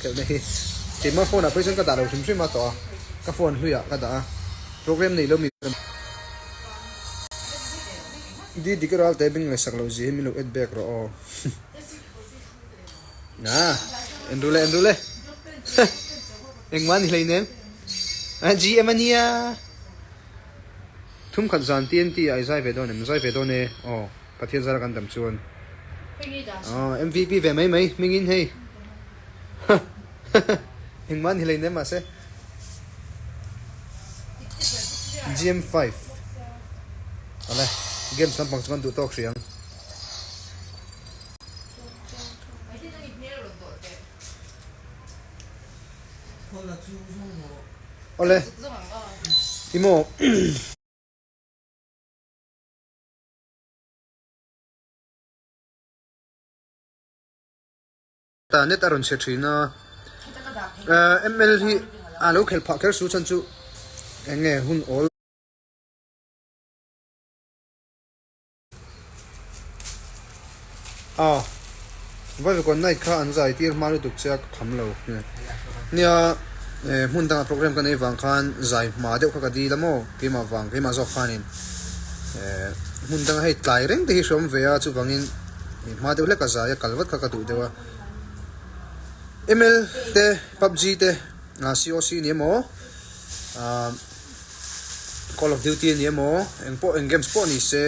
Khelhna hi keimah phone ah phei chuan ka dah lo hrim hrim a tawh a, ka phone hlui ah ka dah a, program nei lo mi ka Di dik ral te beng ngaihsak loh zia hi min lo add back rawh aw. Ah, en ru le en ru le. Engmah ni hlei nem. Ah, GM ania. Thum khat zan TNT ah i zai ve dawn em? Zai ve dawn e. Aw, Pathian zara kan dam chuan. Aw, MVP ve mai mai hmingin hei. Engmah ni hlei nem mahse. GM5. Awle, games lampang chu kan duh tawk hrih ang. Awle, emaw. Ta net a rawn chhe thin a, ML hi a lo khelh phah kher su chhan chu eng nge hun awl. A, Vaivakawn night kha an zai tir hma lutuk che a ka kham lo. Nia, hmun dangah program ka nei vang khan zai hma deuh kha ka dil a maw, keimah vang, keimah zawk khanin hmun danga hei tlai reng te hi hreawm ve a, chuvangin hma deuh hlek a zai a kal vat kha ka duh deuh a. ML te, PUBG te, COC ni emaw, Call of Duty a ni emaw, eng pawh eng games pawh ni se,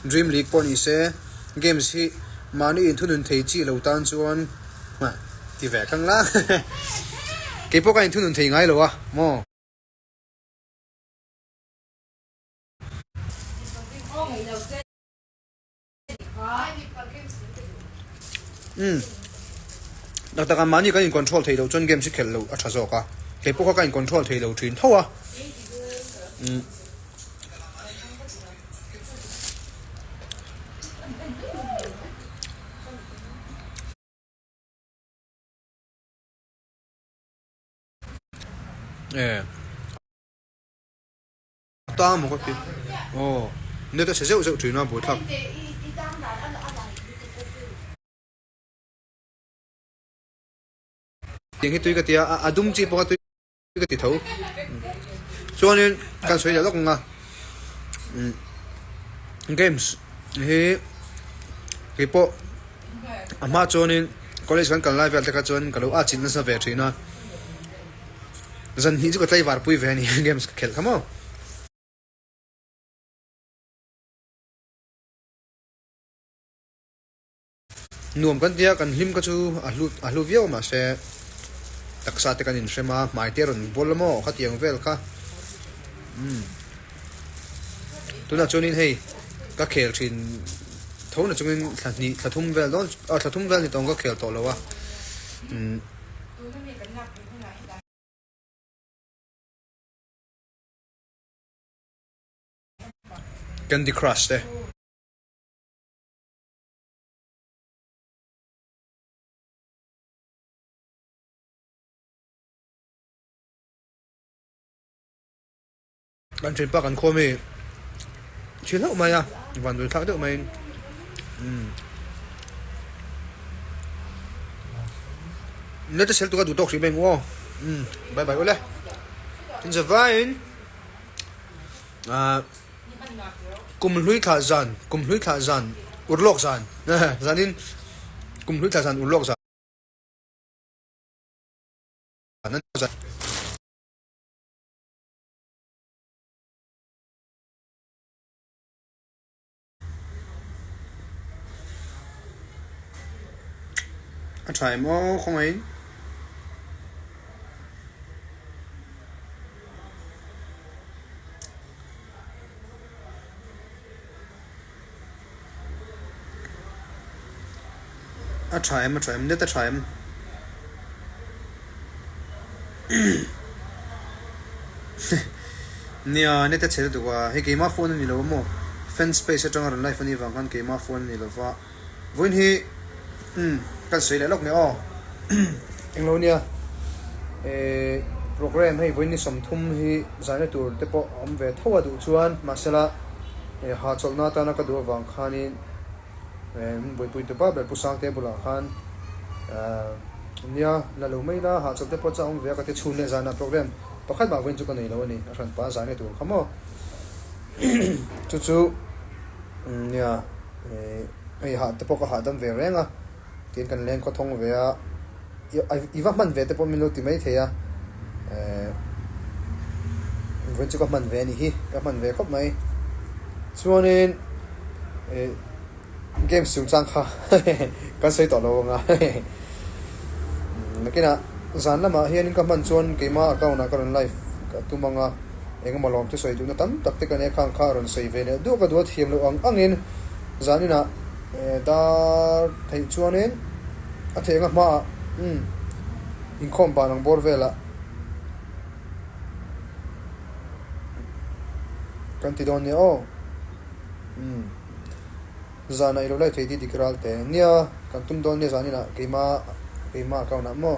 Dream League pawh ni se, games hi mahni inthunun thei chi lo tan chuan ti ve kang la kei pawh ka inthunun thei ngai lo a maw. Umm tak tak a mahni kan in control thei loh chuan games hi khelh loh a tha zawk a kei pawh kha ka in control thei lo thin tho a umm. E. Ta maw ka ti. Aw, net a chhe zeuh zeuh thin a buaithlak. Tiang hi tui ka ti a, a dum chi pawh kha tui ka ti tho. Chuanin kan sawi leh lawk ang a, games hi keipawh a hma chuanin college kan kal lai vel te kha chuan ka lo atchilh nasa ve thin a. Zan hnih chu ka tlaivar pui ve a ni games ka khelh kha maw. Nuam kan tia kan hlim kha chu a hlu a hlu viau mahse taksa te kan inhrem a hmai te a rawn bawl a maw khatiang vel kha umm tunah chuanin hei ka khel thin tho na chungin thla hnih thla thum vel dawn ah thla thum vel ni tawng ka khel tawh lo a umm. Candy Crush te. Kan ṭhianpa kan khawm hi thil hlauh mai a, vanduai thlak deuh maiin umm Neta sel tura duh tawk hrih mai ang u aw umm bye bye ule tin zavaiin ah kum hlui thlah zan kum hlui thlah zan urlawk zan zanin kum hlui thlah zan urlawk zan an. A tha em aw khawngaih in. A tha em a tha em net a tha em. Nia net a chhe lutuk a hei keimah phone a ni lo a maw fan space atanga rawn live a nih vang khan keimah phone a ni lo va vawiin hi umm kan sawi leh lawk nia aw englo nia ehh program hei vawiin ni 30 hi zaina tur te pawh a awm ve tho a duh chuan mahsela eh hahchawlhna atana ka duh avang khanin eh buaipui tu pa ber Pu Sangte bulah khan ahh. Nia, la lo mai la, hahchawlh te pawh chu a awm ve a, ka ti chhun leh zanah program pakhat mah vawiin chu ka nei lo a ni, a hranpa zai na tur kha maw. Chu chu nia, hei hah te pawh ka hahdam ve reng a, tiin kan leng khaw thawng ve a, i va hman ve te pawh min lo ti mai thei a, vawiin chu ka hman ve a nih hi, ka hman ve khawp mai. Chuanin. Games chungchang kha kan sawi tawh lo ang a nakinah zan lamah hianin ka hman chuan keimah account ah ka rawn live ka tum ang a engemaw lawm chu sawi duhna tam tak te ka nia khang kha a rawn sawi ve leh duak a duh a thiam loh ang angin zaninah dar theih chuanin a theih anga hmaah umm inkhawm ban ang bawr velah kan ti dawn nia aw umm. Zanah i lo lai thei tih dik ral teh. Nia, kan tum dawn nia zaninah keima keima account ah maw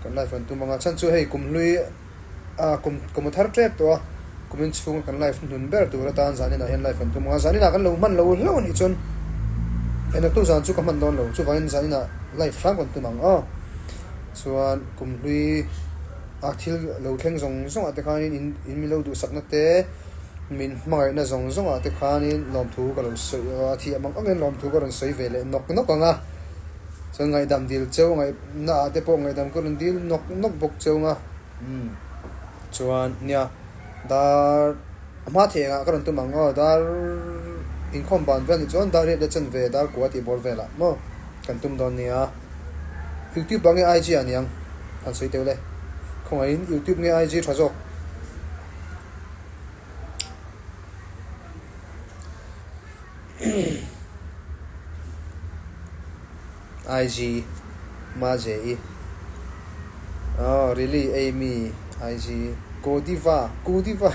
kan live kan tum anga chhan chu hei kum hlui a kum kum a thar tep tawh a kum in chhunga kan live hnun ber tur atan zaninah hian live kan tum anga zaninah kan lo hman lo hlauh anih chuan enaktu zan chu ka hman dawn lo chuvangin zaninah live hram kan tum ang aw chuan kum hlui a thil lo thleng zawng zawng ah te khanin in in milo duhsakna te. Min hmangaihna zawng zawngah te khanin lawmthu ka lo sawi a, a thiam ang angin lawmthu ka rawn sawi ve leh nawk nawk ang a, chuan ngaihdam dil cheu ngaihna ah te pawh ngaihdam ka rawn dil nawk nawk bawk cheu ang a, umm chuan nia dar a hma thei engah ka rawn tum ang aw, dar inkhawm ban vel ni chuan dar riat leh chanve dar kua tih bawr velah maw kan tum dawn nia, YouTube ah nge IG ah niang han sawi teuh le, khawngaihin YouTube nge IG tha zawk. IG Maje i Oh really Amy IG Godiva Godiva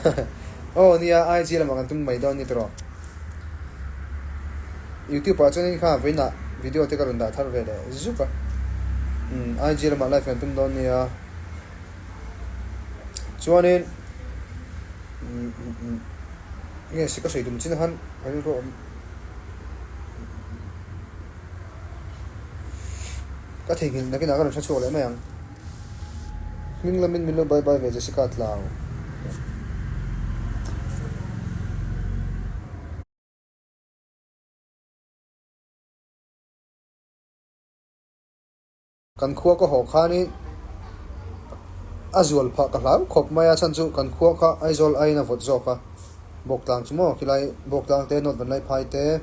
Oh nia IG lamah kan tum mai dawn ni tawh YouTube ah chuanin kha vawiinah video te ka rawn dah thar ve leh zuk a umm IG lamah live kan tum dawn nia. Chuanin nge si ka sawi tum chin khan ka rilru a awm ka theihnghilh nakinah ka rawn hre chhuak leh mai ang. Hming lamin min lo bye bye ve Jessica Tlau. Kan khua ka haw khanin a zual phah ka hlau khawp mai a, chhan chu kan khua kha Aizawl aiin a vawt zawk a, Bawktlang chu maw khilai Bawktlang te, North Vanlaiphai te,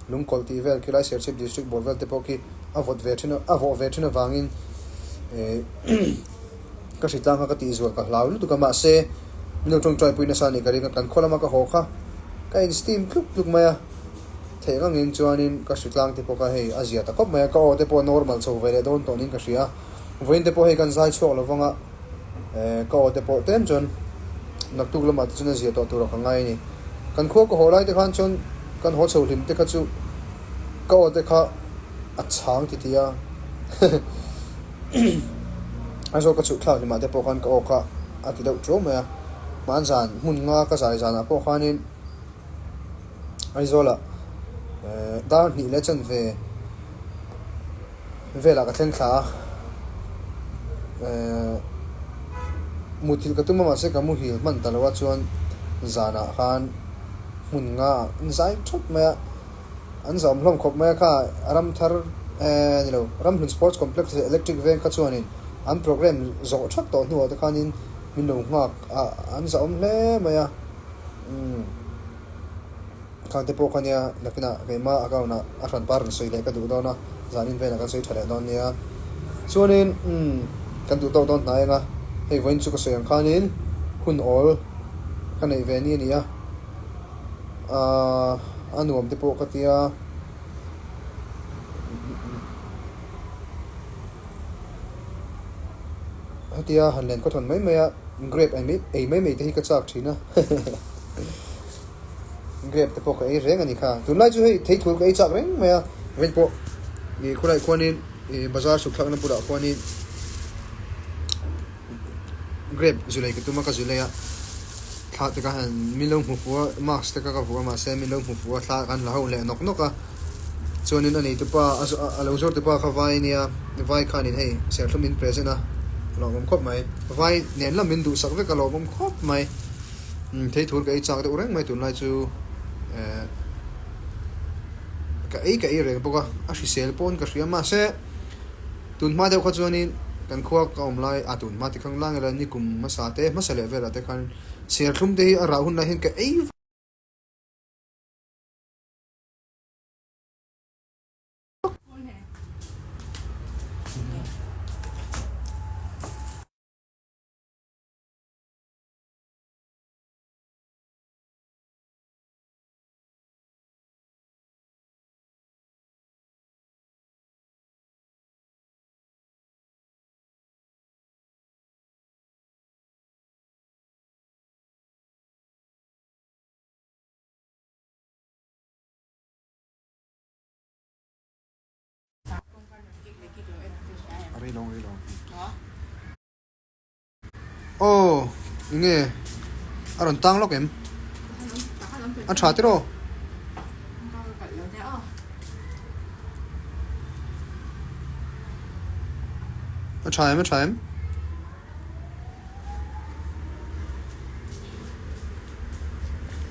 Lungkawlh tih vel khilai Serchhip District bawr vel te pawh khi a vawt ve thin a, a vawh ve thin avangin eh ka hritlang kha ka tih zual ka hlau lutuk a, mahse min lo tawngtai pui nasa a nih ka ring a, kan khaw lama ka haw kha ka in steam tluk tluk mai a. Theih angin chuanin ka hri tlang te pawh kha hei a zia ta khawp mai a, ka aw te pawh normal chho ve leh dawn tawhin ka hria a, vawiin te pawh hei kan zai chhuak lo vang a, eh ka aw te pawh tlem chuan naktuk lamah te chuan a zia tawh turah ka ngai a ni. Kan khua ka haw lai te khan chuan kan haw chho hlim te kha chu ka aw te kha a chhang ti ti a, Aizawl ka chhuh thlak hlimah te pawh khan ka aw kha a ti deuh ṭuau mai a, hmanzan hmun nga ka zai zanah pawh khanin. Aizawlah dar hnih leh chanve velah ka thleng thla a, muthilh ka tum a mahse ka muhil hman ta lo a chuan zanah khan hmun nga ah an zai thawt mai a, an zahawm hlawm khawp mai a kha ram thar eh ni lo Ramhlun Sports Complex leh Electric Veng kha chuanin an programme zawh thap tawh hnuah te khanin min lo nghak a an zahawm hle mai a. Umm khang te pawh kha nia nakinah keimah account ah a hran par rawn sawi leh ka duh dawn a zanin velah kan sawi tha leh dawn nia chuanin umm kan duh tawk dawn hnai anga hei vawiin chu ka sawi ang khanin hun awl ka neih ve ni a ni a ahh a nuam te pawh ka tia. Hetia han len khawthawn mai mai a grape ei mai ei mai mai te hi ka chak thin a grape te pawh ka ei reng a ni kha tunlai chu hei theithur ka ei chak reng mai a veng pawh ih khawlaiah khuanin ih bazar suk thlakna bulah khuanin grape zu lei ka tum a ka zu lei a thla te kha han min lo hmu fuh a mask te kha ka vuah a mahse min lo hmu fuh a thla khan la ho leh nawk nawk a. Chuanin a neitupa a lo zawrtupa kha vai a nia, vai khanin hei serthlum in present a, a lawmawm khawp mai. Vai nen lam min duhsak vek a lawmawm khawp mai. Umm thei thur ka ei chak deuh reng mai tunlai chu eh ka ei ka ei reng bawk a, a hrisel pawn ka hria mahse tun hma deuh kha chuanin kan khua ka awm lai a tun hma ti khang lang ila nikum hmasa te hmasa leh velah te khan serthlum te hi a rah hun lai hian ka ei vak. Aw enge a rawn tang lawk em? A tha tiraw? A tha em a tha em?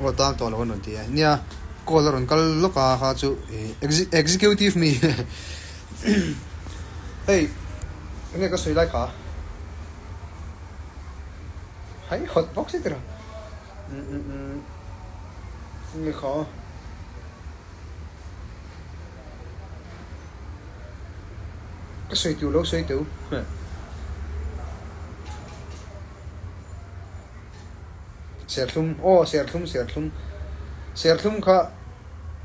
Aw tang tawh lo an rawn ti e. Nia call a rawn kal lawk a kha chu executive mi hei enge ka sawi lai kha hai hot bawk si tiraw enge kha. Ka sawi tur lo sawi teu. Serthlum, aw serthlum serthlum. Serthlum kha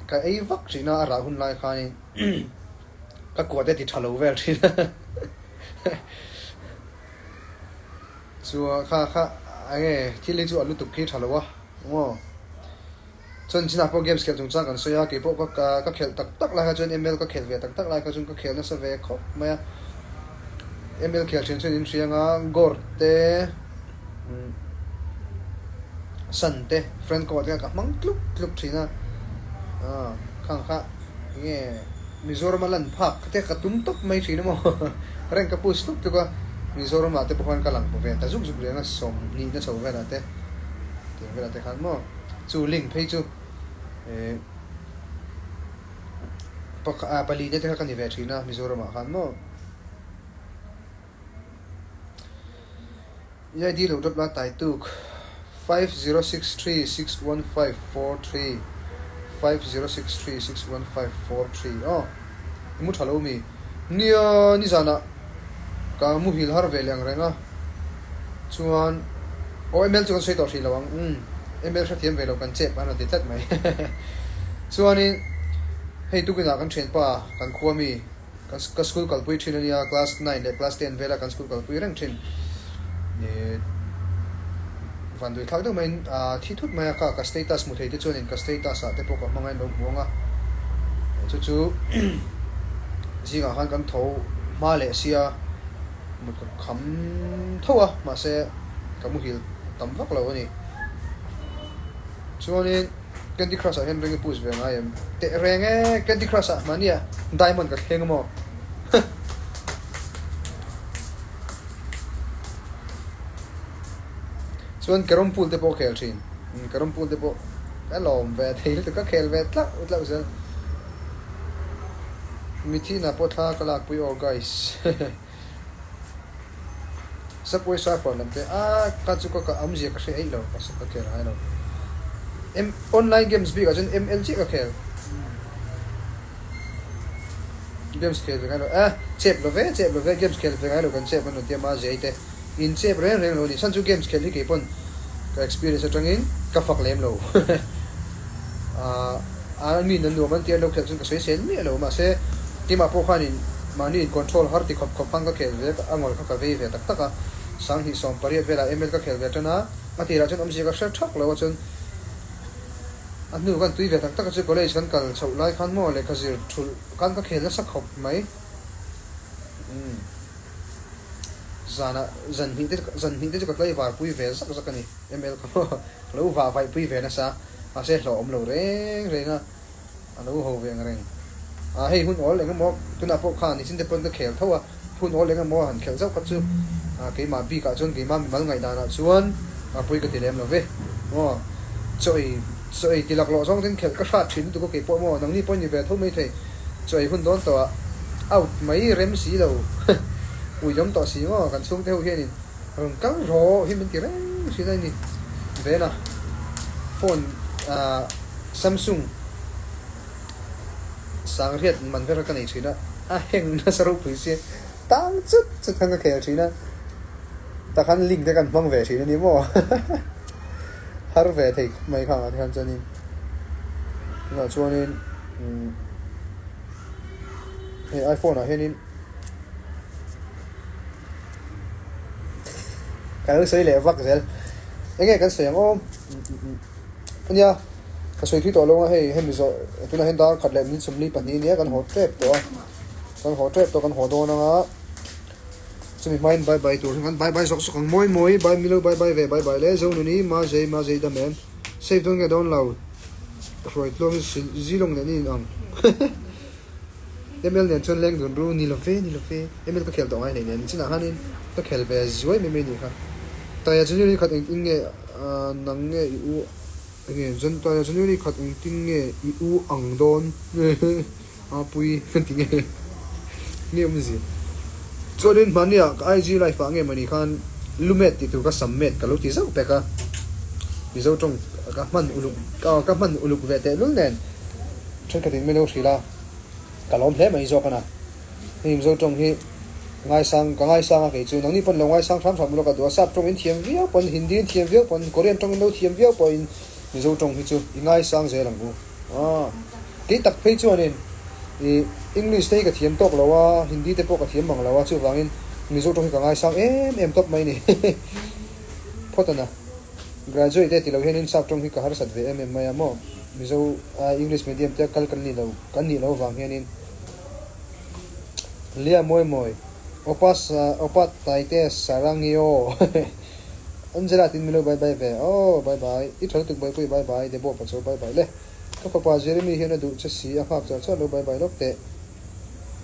ka ei vak thin a, a rah hun lai khanin ka kuah te ti tha lo vel thin a. Chua kha kha enge thil hi chu a lutuk khi tha lo a, aw. Chuan chinah pawh games khelh chungchang kan sawi a, keipawh ka ka khelh tak tak lai kha chuan ML ka khelh ve tak tak lai kha chuan ka khel nasa ve khawp mai a. ML khel thin chuan in hria anga Gord te Sun te Franco te kha ka hmang tluk tluk thin a, khang kha enge Mizoram a lan phak te ka tum tawp mai thin a maw rank ka push tluk tluk a, Mizoram ah te pawh khan ka lang ve ta zuk zuk reng a 20 na chho velah te tiang velah te khan maw. Chu link phei chu eh pakhat pali te kha ka ni ve thin a Mizoram ah khan maw. I ID lo drop la tai tuk 50636154 50636154 aw i mu tha lo mi nia nizanah Ka muhil har ve leh ang reng a, chuan aw ML chu kan sawi tawh hrih lo ang, umm ML hrethiam ve lo kan chep an rawn ti tlat mai. Chuanin hei tukinah kan thianpa kan khua mi kan ka school kalpui thin a nia, class nine leh class ten vela kan school kalpui reng thin ih vanduai thlak deuh maiin ah thi thut mai a kha ka status hmu thei te chuanin ka status ah te pawh ka hmang a in lo hmu ang a, chu chu Zingah khan kan tho hma leh sia mut ka kham tho a, mahse ka muhil tam vak lo a ni. Chuanin Candy Crush ah hian ring i push ve ngai em? Teh reng e, Candy Crush ah mahnia diamond ka thleng amaw? Chuan carrom pool te pawh khel thin, carrom pool te pawh ka lawm ve thei lutuk, ka khel ve tlauh tlauh zel. Mithina pawh thla ka lakpui aw guys Subway Surfer lam te a ka chu ka ka awmzia ka hre eih lo ka ka khel ngai lo M online games bik ah chuan ML chiah ka khel games khel ve ngai lo eh chep lo ve chep lo ve games khel ve ngai lo kan chep an rawn ti a ma zai te in chep reng reng lo a ni chhan chu games khel hi kei pawn ka experience atangin ka fak lem lo ah A mi na nuam an ti a lo khelh chuan ka sawi sel miah lo mahse keimah pawh khanin mahni in control har ti khawp khawp khan ka khel ve a ngawl kha ka vei ve tak tak a 2018 velah ML ka khel ve tan a a tirah chuan awmzia ka hre thak lo a chuan a hnu kan tui ve tak tak a chu college kan kal chhoh lai khan maw lehkha zir thulh khan ka khel nasa khawp mai umm zanah zan hnih te zan hnih te chu ka tlaivar pui ve zak zak a ni ML kha maw ka lo vah vaih pui ve nasa. Mahse hlauhawm lo reng reng a, a lo ho ve ang reng. Ah hei hun awl eng emaw tunah pawh khan nichin te pawn ka khel tho a, hun awl eng emaw han khelh zauh kha chu ah keimah bikah chuan keimah mimal ngaihdanah chuan a pawi ka ti lem lo ve. Aw chaw ei chaw ei ti laklawh zawng ten khelh ka hrat thin lutuk a keipawh maw nangni pawh ni ve tho mai thei chaw ei hun dawn tawh ah out mai rem si lo ui awm tawh si maw kan chhungte ho hianin Rawn kal rawh hi min ti reng thin a ni. Vena phone ah Samsung sangriat man vel ka nei thin a, a heng nasa ropui sia tang chut chut khan ka khel thin a, tah khan link te kan hmang ve thin a ni maw har ve thei khawp mai khangah te khan chuanin tunah chuanin umm hei iPhone ah hianin. Ka lo sawi leh vak zel. Enge kan sawi ang aw? Ania, ka sawi thui tawh lo a hei, hemi zawh tunah hian dar khat leh min 42 ania kan haw tep tawh a. Kan haw tep tawh kan haw dawn anga chumi hmain bye bye tur hian kan bye bye zawk zawk ang mawi mawi bye milo bye bye ve bye bye le Zonuni ma zei ma zei dam em save dawn nge dawn lo hruai tluang zilawng nen in ang. ML nen chuan leng dun ru, ni lo ve, ni lo ve, ML ka khel tawh ngai hleinem, chinah khanin ka khel ve zuai mai mai nih kha. Taia January khat engtin nge nang nge i u enge Jan Taia January khat engtin nge i u ang dawn a pui ka ti nge nge awmzia. Chuanin hmahniah ka IG live ah nge mawni khan lumet tih tur ka sam met ka lo ti zauh pek a, Mizo tawng ka hman uluk ka hman uluk ve tehlul nen. Thenkhatin min lo hrilh a, ka lawm hle mai zawk a na. Hei Mizo tawng hi ngaisang, ka ngaisang a kei chu. Nangni pawn lo ngaisang hram hram ula ka duh a, Sap tawng in thiam viau pawn, Hindi in thiam viau pawn, Korean tawng in lo thiam viau pawhin Mizo tawng hi chu i ngaisang zel ang u. Aw, kei tak phei chuanin i English te hi ka thiam tawk lo a, Hindi te pawh ka thiam mang lo a, chuvangin Mizo tawng hi ka ngaisang em em tawp mai ni. Phawt a na. Graduate e ti lo hianin sap tawng hi ka harsat ve em em mai a maw? Mizo English medium te kal kan ni lo kan nih loh vang hianin Lia mawi mawi Opa Opa Taite Sarangio Angela tin milo bye bye ve aw bye bye i tha lutuk Bawihpui bye bye Debo Pacho bye bye le ka fapa Jeremy hian a duh che si a nghak char char lo bye bye lawk teh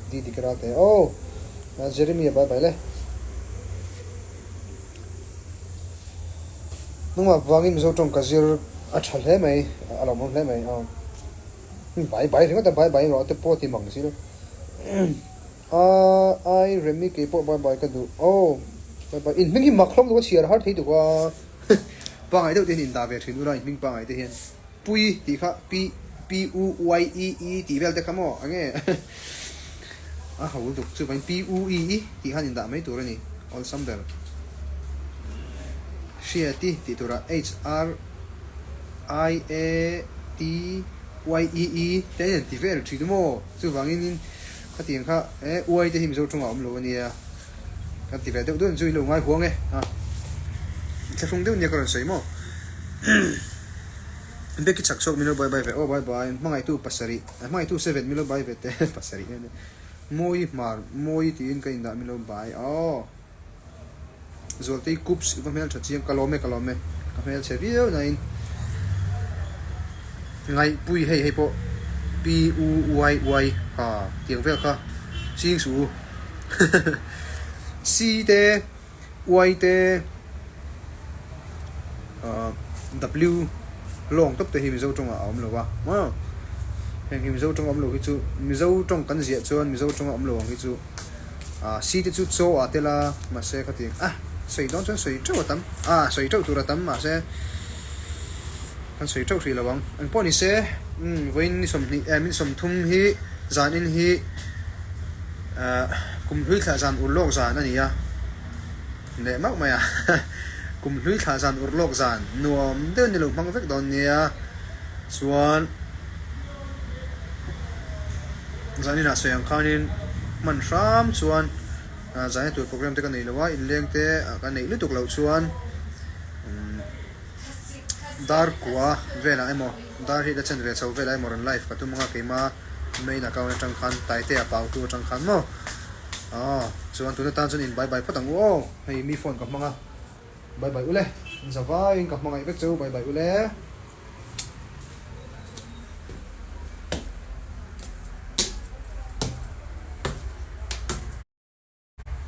Di dik ral teh aw Jeremy a bye bye le. Hnungah vangin Mizo tawng ka zir a tha hle mai, a lawmawm hle mai aw. Bai bai ringawt a, bai bai rawh te pawh ti mang si lo. A ai Remi kei pawh bai bai ka duh aw. Bai bai in hming hi mak hlawm duh a chhiar har thei duk a. Pangai deuh te hian in dah ve thin ula in hming pangai te hian. Pui tih kha P P U Y E E tih vel te kha maw enge a ho lutuk chuvangin P U E E tih khan indah mai tur a ni awlsam ber. Hriati tih turah H R I A T Y E E te an ti vel thin maw chuvangin in khatiang kha e Y te hi Mizo tawngah a awm lo a nia. Kan ti ve deuh deuh chu i lo ngai huang e. A thlahrung deuh nia ka rawn sawi maw. Becky chak chhuak min lo bye bye ve. Aw bye bye. Hmangaihtu pasarih. Hmangaihtu seven min lo bye ve te. Pasarih em em. Mawi hmar mawi tiin ka indah min lo bye. Aw. Zualtei kups i va hmel tha chiang. Ka lawm e ka lawm e. Ka hmel chhe viau nain. Ngaihpui hei hei pawh P U Y Y ha tiang vel kha ching suh u. C te Y te W lawng tawp te hi Mizo tawngah a awm lo a maw heng hi Mizo tawng a awm lo hi chu Mizo tawng kan ziah chuan Mizo tawng a awm lo ang hi chu C te chu chaw ah tel a mahse khatiang a sawi dawn chuan sawi teuh a tam a sawi teuh tur a tam mahse kan sawi teuh hrih lo ang engpawh ni se vawiin ni 20 eh min 30 hi zanin hi Kum hlui thlah zan ur lawk zan a ni a, leh mauh mai a. Kum hlui thlah zan ur lawk zan nuam deuh ni lo hmang vek dawn nia. Chuan zaninah sawi ang khanin hman hram chuan zaina tur program te ka nei lo a, inleng te ka neih lutuk loh chuan Dar kua velah emaw dar hi la chen ve chho velah emaw rawn live ka tum anga keima main account atang khan Taitea pautu atang khan maw aw chuan tuna tan chuan in bye bye phawt ang u aw hei mi phone ka hmang a bye bye ule in za vaiin ka hmangaih vek che u bye bye ule.